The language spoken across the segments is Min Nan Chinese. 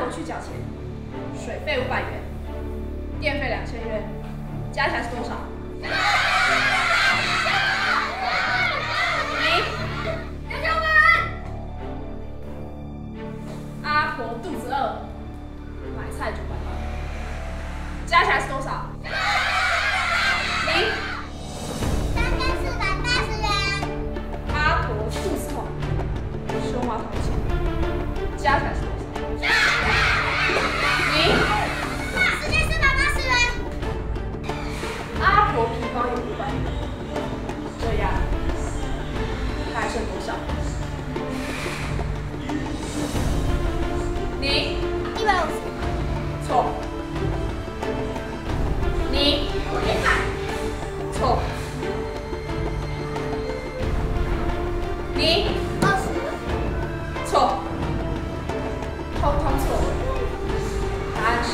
婆去繳錢，水費500元，電費2000元，加起來是多少？你2000萬。阿婆肚子餓，買菜900塊，加起來是多少？你3480元。阿婆肚子痛，修馬桶錢，加起來是多少？你4480元。阿婆皮包有500元，這樣還剩多少？你150。錯。你100。錯。你20。錯。通通錯。答案是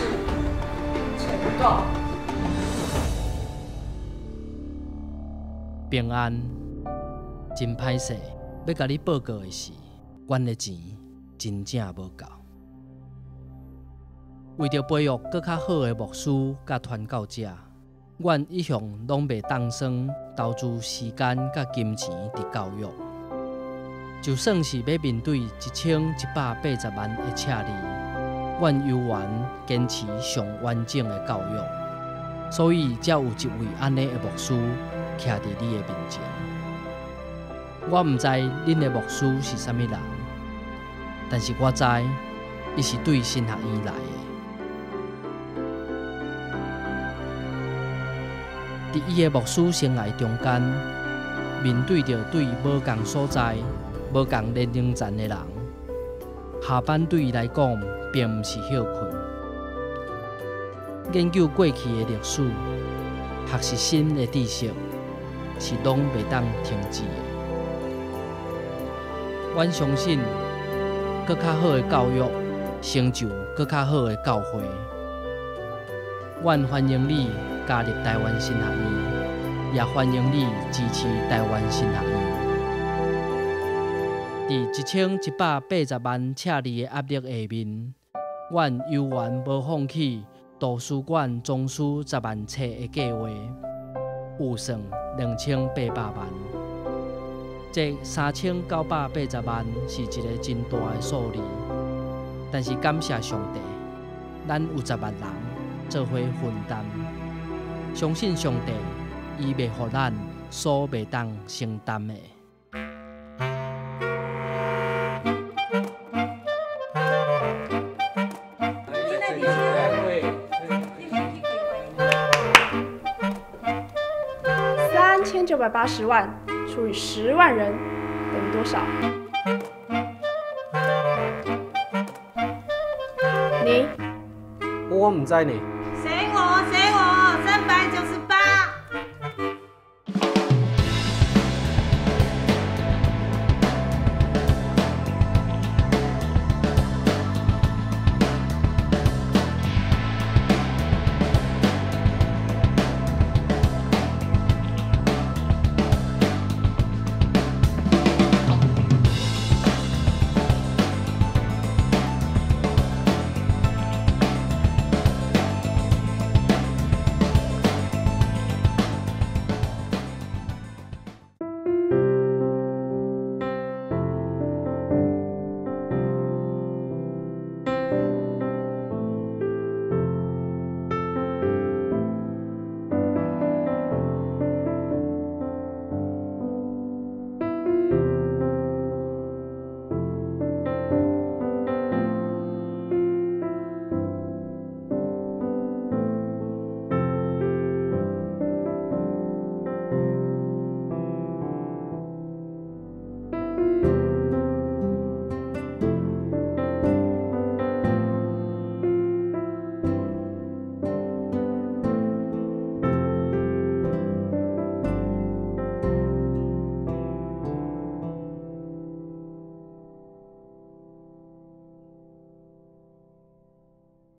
錢不夠。平安，真歹勢，欲共你報告的是，阮的錢真正無夠。為著培育閣較好的牧師佮傳教者，阮一向攏袂當算投資時間佮金錢佇教育。就算是欲面對1180萬的赤字，阮猶原堅持上完整的教育，所以才有一位按呢的牧師徛佇你的面前。我毋知恁的牧師是啥物人，但是我知伊是對神學院來的。佇伊的牧師生涯中間，面對著對無仝所在、無仝年齡層的人，下班對伊來講並毋是歇睏。研究過去的歷史，學習新的知識，是攏袂當停止的。阮相信，閣較好的教育，成就閣較好的教會。阮歡迎你加入臺灣神學院，也歡迎你支持臺灣神學院。佇1180萬赤字的壓力下面，阮猶原無放棄圖書館裝修10萬冊的計劃，預算2800萬。這3980萬是一個真大的數字，但是感謝上帝，咱有10萬人做伙分擔。相信上帝，伊袂予咱所袂當承擔的。3980萬除以10萬人等於多少？你我毋知呢。